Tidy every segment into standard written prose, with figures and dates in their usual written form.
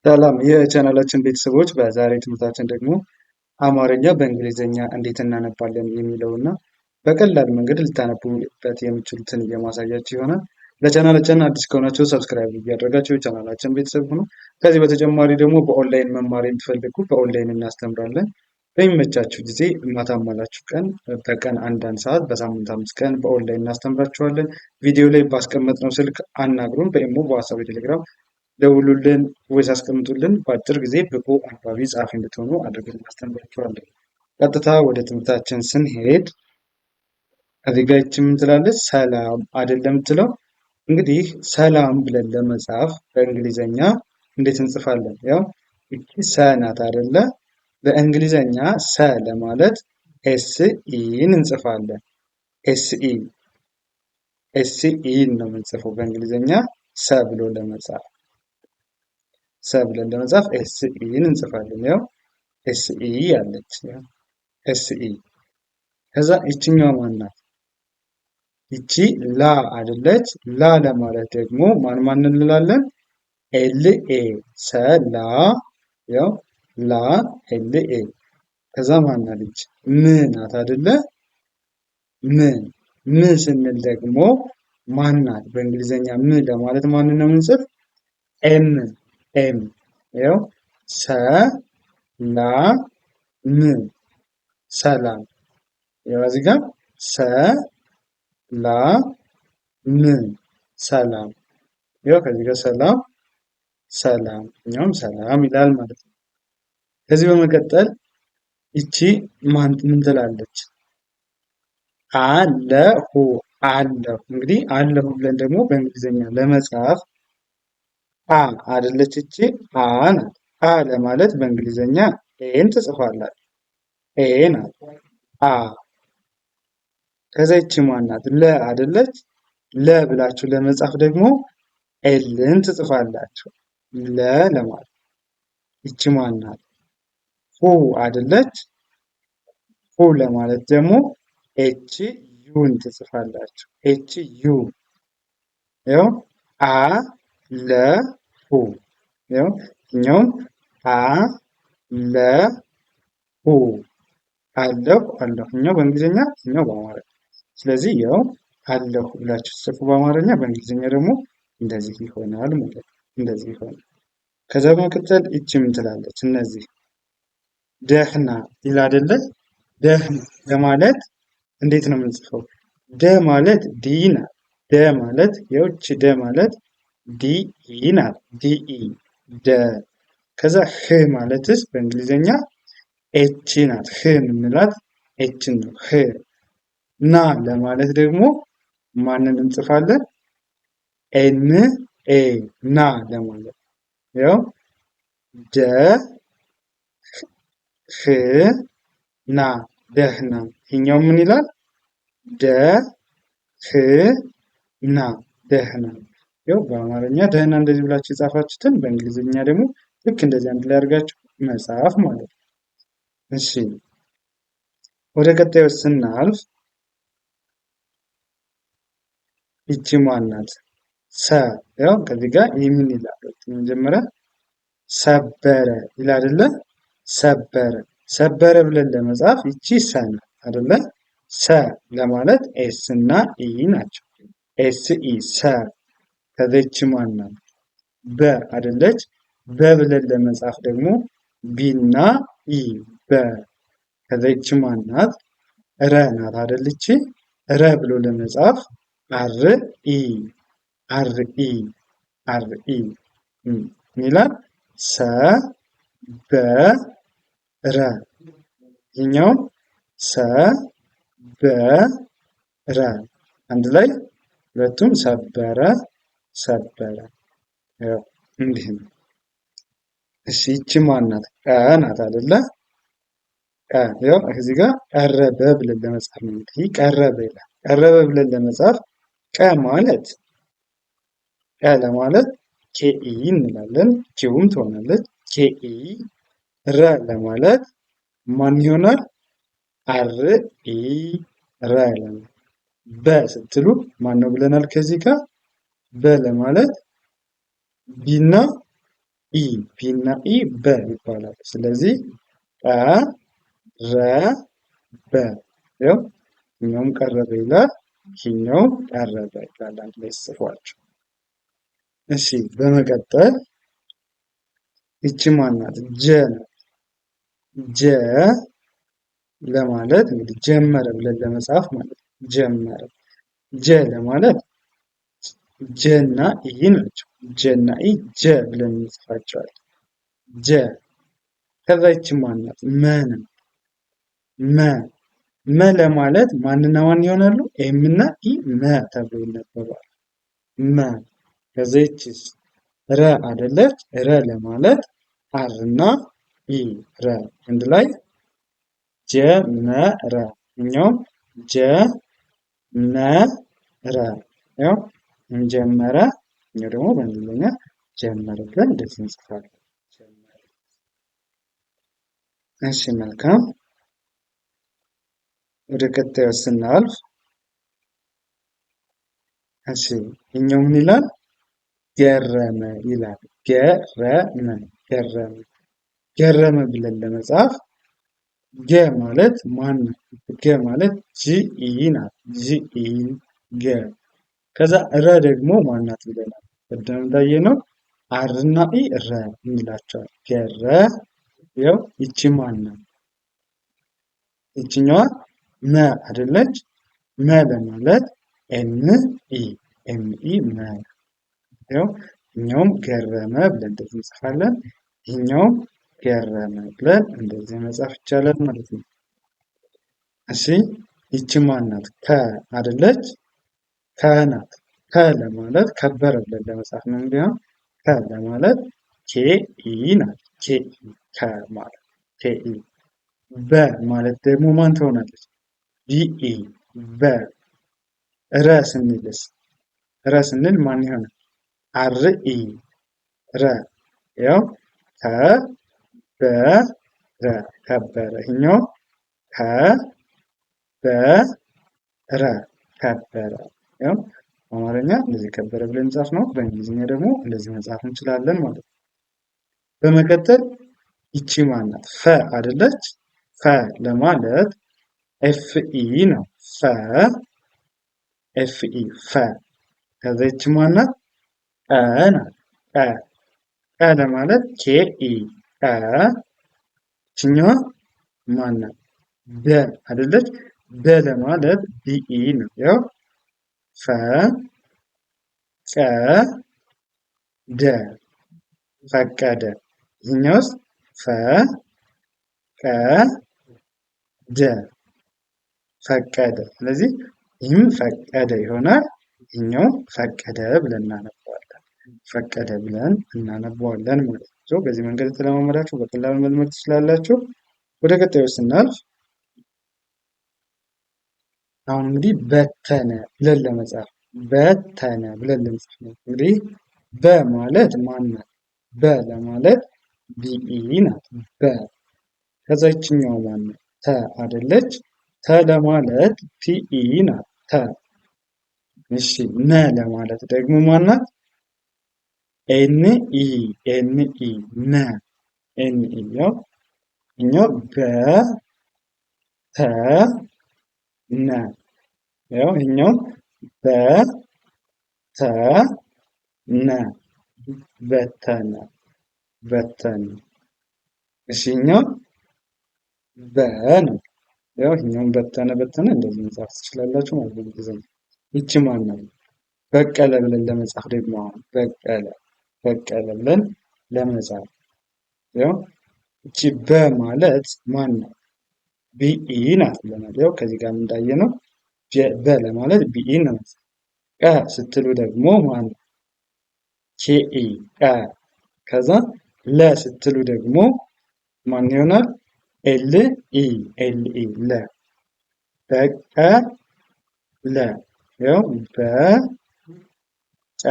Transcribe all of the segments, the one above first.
ሰላም የቻናላችን ቤተሰቦች፣ በዛሬ ትምህርታችን ደግሞ አማርኛ በእንግሊዝኛ እንዴት እናነባለን የሚለው እና በቀላል መንገድ ልታነቡበት የምችሉትን የማሳያችሁ ይሆናል። ለቻናላችን አዲስ ከሆናችሁ subscribe እያደረጋችሁ የቻናላችን ቤተሰብ ሁኑ። ከዚህ በተጨማሪ ደግሞ በኦንላይን መማር የምትፈልጉ በኦንላይን እናስተምራለን። በሚመቻችሁ ጊዜ ማታማላችሁ ቀን በቀን አንዳንድ ሰዓት በሳምንት 5 ቀን በኦንላይን እናስተምራችኋለን። ቪዲዮ ላይ ባስቀመጥነው ስልክ አናግሩን። በኢሞ፣ በዋትስአፕ፣ በቴሌግራም ደውሉልን ወይስ አስቀምጡልን። በአጭር ጊዜ ብቁ አንባቢ ጸሐፊ እንድትሆኑ አድርገን እናስተምራችኋለን። ቀጥታ ወደ ትምህርታችን ስንሄድ እዚህ ጋ ይቺ ምን ትላለች? ሰላም አይደለም የምትለው። እንግዲህ ሰላም ብለን ለመጻፍ በእንግሊዘኛ እንዴት እንጽፋለን? ያው ይቺ ሰ ናት አይደለ? በእንግሊዘኛ ሰ ለማለት S E ን እንጽፋለን። S E፣ S E ን ነው የምንጽፈው በእንግሊዘኛ ሰ ብሎ ለመጻፍ። ሰ ብለን ለመጻፍ S E ን እንጽፋለን። ያው S E አለች። S E። ከዛ ይችኛዋ ማን ናት? ይቺ ላ አይደለች? ላ ለማለት ደግሞ ማን ማን እንላለን? L A ሰ ላ፣ ያው ላ L A። ከዛ ማን አለች? ም ናት አይደለ? ም። ም ስንል ደግሞ ማን ናት? በእንግሊዘኛ ም ለማለት ማን ነው የምንጽፍ? M፣ M። ያው ሰ ላ ም ሰላም። ያው እዚህ ጋር ሰ ላ ም ሰላም። ያው ከዚህ ጋር ሰላም፣ ሰላም፣ እኛውም ሰላም ይላል ማለት ነው። ከዚህ በመቀጠል ይቺ ማን ምን ትላለች? አለሁ፣ አለሁ። እንግዲህ አለሁ ብለን ደግሞ በእንግሊዝኛ ለመጻፍ አ አይደለች? እቺ አ ናት። አ ለማለት በእንግሊዝኛ A ን ትጽፋላችሁ። A ናት አ። ከዛ ይቺ ማን ናት? ለ አይደለች? ለ ብላችሁ ለመጻፍ ደግሞ L ን ትጽፋላችሁ። ለ ለማለት። ይቺ ማን ናት? ሁ አይደለች? ሁ ለማለት ደግሞ H U ን ትጽፋላችሁ። H U። ያው አ ለ ሁ፣ ያው እኛውም አ ለ ሁ አለሁ፣ አለሁ። እኛው በእንግሊዝኛ፣ እኛው በአማርኛ። ስለዚህ ያው አለሁ ብላችሁ ጽፉ በአማርኛ፣ በእንግሊዝኛ ደግሞ እንደዚህ ይሆናል ማለት ነው። እንደዚህ ይሆናል። ከዛ በመቀጠል ይቺ ምን ትላለች? እነዚህ ደህና ይላል አይደለ? ደህና ለማለት እንዴት ነው የምንጽፈው? ደ ማለት D ናት። ደ ማለት የውጭ ደ ማለት D E ናት። D E ደ። ከዛ ህ ማለትስ በእንግሊዝኛ H ናት። ህ የምንላት H ን ነው። ህ። ና ለማለት ደግሞ ማንን እንጽፋለን? N A ና ለማለት። ያው ደ ህ ና ደህና። ይሄኛው ምን ይላል? ደ ህ ና ደህና። ያው በአማርኛ ደህና እንደዚህ ብላችሁ የጻፋችሁትን በእንግሊዝኛ ደግሞ ልክ እንደዚህ አንድ ላይ አድርጋችሁ መጻፍ ማለት ነው። እሺ፣ ወደ ቀጣዩ ስናልፍ ይቺ ማን ናት? ሰ። ያው ከዚህ ጋር ይህ ምን ይላል? መጀመሪያ ሰበረ ይላል አይደለ? ሰበረ፣ ሰበረ ብለን ለመጻፍ ይቺ ሰ ናት አይደለ? ሰ ለማለት S እና E ናቸው። S E ሰ። ከዛ ይቺ ማን ናት? በ አይደለች? በ ብለን ለመጻፍ ደግሞ B እና E በ። ከዛ ይቺ ማን ናት? ረ ናት አይደለች? ረ ብሎ ለመጻፍ R E፣ R E፣ R E ይላል። ሰ በ ረ። ይህኛውም ሰ በ ረ አንድ ላይ ሁለቱም ሰበረ፣ ሰበረ። ያው እንዲህ ነው። እሺ፣ ይቺ ማን ናት? ቀ ናት አይደለ? ቀ። ያው እዚህ ጋር ቀረበ ብለን ለመጻፍ ነው። እንግዲህ ቀረበ ይላል። ቀረበ ብለን ለመጻፍ ቀ ማለት፣ ቀ ለማለት K E እንላለን። Q ም ትሆናለች። K E። ረ ለማለት ማን ይሆናል? R E ረ ለማለት። በ ስትሉ ማን ነው ብለናል? ከዚህ ጋር በ ለማለት B ና E B እና E በ ይባላል። ስለዚህ ቀ ረ በ ያው ይኸኛውም ቀረበ ይላል፣ ይኸኛውም ቀረበ ይላል። አንድ ላይ ጽፏቸው። እሺ በመቀጠል ይቺ ማናት? ጀ ናት። ጀ ለማለት እንግዲህ ጀመረ ብለን ለመጻፍ ማለት ነው። ጀመረ ጀ ለማለት J እና E ናቸው። J እና E ጀ ብለን እንጽፋቸዋለን። ጀ ከዛ ይቺ ማናት? መ ናት። መ መ ለማለት ማንና ማን ይሆናሉ? M እና E መ ተብሎ ይነበባል። መ ከዛ ይቺስ ረ አደለች? ረ ለማለት R እና E ረ አንድ ላይ ጀመረ። እኛውም ጀመረ ያው ጀመረ። እኛው ደግሞ በእንግሊዝኛ ጀመረ ብለን እንደዚህ እንጽፋለን። እሺ መልካም። ወደ ቀጣዩ ስናልፍ እሺ እኛው ምን ይላል? ገረመ ይላል። ገረመ ገረመ ገረመ ብለን ለመጻፍ ገ ማለት ማን ነው? ገ ማለት G E ናት። G E ገ። ከዛ ረ ደግሞ ማናት ብለናል። ቅድም እንዳየነው R እና E ረ እንላቸዋል። ገረ ያው ይቺ ማን ናት? ይችኛዋ መ አይደለች? መ ለማለት M E M E መ። ያው ይኛውም ገረመ ብለን እንደዚህ እንጽፋለን። ይህኛውም ገረመ ብለን እንደዚህ መጻፍ ይቻላል ማለት ነው። እሺ ይቺ ማናት? ከ አይደለች? ከ ናት። ከ ለማለት ከበረ ብለን ለመጻፍ ነው። እንግዲህ ከ ለማለት K E ናት። K E ከ ማለት K E። በ ማለት ደግሞ ማን ትሆናለች? B E በ። ረ ስንልስ ረ ስንል ማን ይሆናል? R E ረ። ያው ከ በ ረ ከበረ። ይሄኛው ከ በ ረ ከበረ። ያው በአማርኛ እንደዚህ ከበረ ብለን ጻፍ ነው። በእንግሊዝኛ ደግሞ እንደዚህ መጻፍ እንችላለን ማለት ነው። በመቀጠል ይቺ ማናት? ፈ አይደለች? ፈ ለማለት F E ነው። ፈ F E ፈ። ከዛ ይቺ ማናት? ቀ ናት። ቀ ቀ ለማለት K E ቀ። ይችኛዋ ማናት? ደ አይደለች? ደ ለማለት D E ነው። ያው ፈ ቀ ደ ፈቀደ። ይህኛውስ ፈ ቀ ደ ፈቀደ። ስለዚህ ይህም ፈቀደ ይሆናል። ይህኛው ፈቀደ ብለን እናነበዋለን። ፈቀደ ብለን እናነበዋለን ማለት ነው። በዚህ መንገድ ተለማመዳችሁ በቀላሉ መልመድ ትችላላችሁ። ወደ ቀጣዩ ስናልፍ አሁን እንግዲህ በተነ ብለን ለመጻፍ በተነ ብለን ለመጻፍ ነው። እንግዲህ በ ማለት ማን ናት? በ ለማለት BE ናት። በ ከዛ ይችኛዋ ማን ናት? ተ አይደለች? ተ ለማለት TE ናት። ተ እሺ። ነ ለማለት ደግሞ ማን ናት? N E N E ነ N E ያው እኛው በ ተ ነ ያው ይኸኛው በ ተ ነ በተነ በተነ። እሺ ይኸኛው በ ነው። ያው ይኸኛውን በተነ በተነ እንደዚህ መጻፍ ትችላላችሁ ማለት ነው። በእንግሊዝኛ ይቺ ማን ነው? በቀለ ብለን ለመጻፍ ደግሞ አሁን በቀለ በቀለ ብለን ለመጻፍ ያው እቺ በ ማለት ማን ነው? BE ናት ብለናል። ያው ከዚህ ጋር እንዳየነው በ ለማለት BE ነው። ቀ ስትሉ ደግሞ ማን ነው? KE ቀ። ከዛ ለ ስትሉ ደግሞ ማን ይሆናል? L E L E ለ። በቀ ለ ያው በ ቀ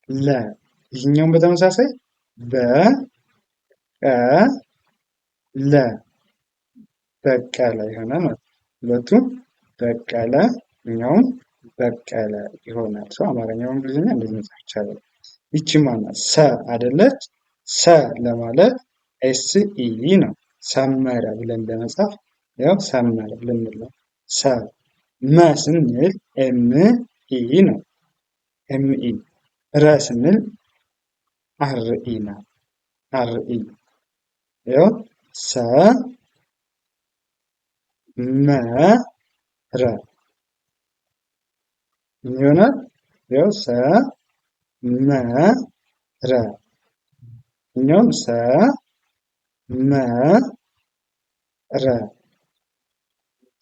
ለ። ይህኛውም በተመሳሳይ በ ቀ ለ በቀለ ይሆናል ማለት ነው። ሁለቱም በቀለ እኛውም በቀለ ይሆናል። ሰው አማርኛው እንግሊዝኛ እንደዚህ መጻፍ ይቻላል። ይቺ ማናት? ሰ አይደለች? ሰ ለማለት S E ነው። ሰመረ ብለን ለመጻፍ ያው ሰመረ ልንል ነው። ሰ። መ ስንል M E ነው። M E። ረ ስንል R E ነው። R E። ያው ሰ መ ረ ይሆናል። ያው ሰ መ ረ እኛውም ሰ መ ረ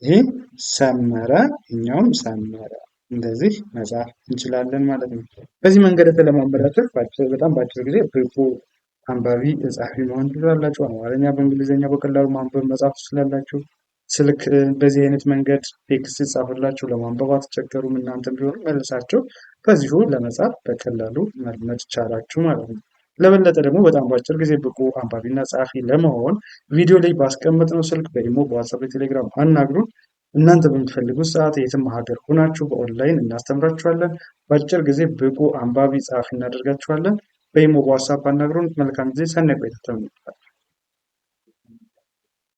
ይህ ሰመረ፣ እኛውም ሰመረ። እንደዚህ መጻፍ እንችላለን ማለት ነው። በዚህ መንገድ የተለማመዳችሁ በጣም በአጭር ጊዜ ብቁ አንባቢ ጸሐፊ መሆን ትችላላችሁ። አማርኛ በእንግሊዝኛ በቀላሉ ማንበብ መጻፍ ትችላላችሁ። ስልክ በዚህ አይነት መንገድ text ሲጻፍላችሁ ለማንበብ አትቸገሩም። እናንተም ቢሆኑ መልሳችሁ በዚሁ ለመጻፍ በቀላሉ መልመድ ቻላችሁ ማለት ነው። ለበለጠ ደግሞ በጣም በአጭር ጊዜ ብቁ አንባቢና ጸሐፊ ለመሆን ቪዲዮ ላይ ባስቀመጥነው ስልክ በኢሞ፣ በዋትሳፕ፣ በቴሌግራም አናግሩን። እናንተ በምትፈልጉት ሰዓት የትም ሀገር ሆናችሁ በኦንላይን እናስተምራችኋለን። በአጭር ጊዜ ብቁ አንባቢ ጸሐፊ እናደርጋችኋለን። በኢሞ፣ በዋትሳፕ አናግሩን። መልካም ጊዜ፣ ሰናይ ቆይታ ተመኝቻለሁ።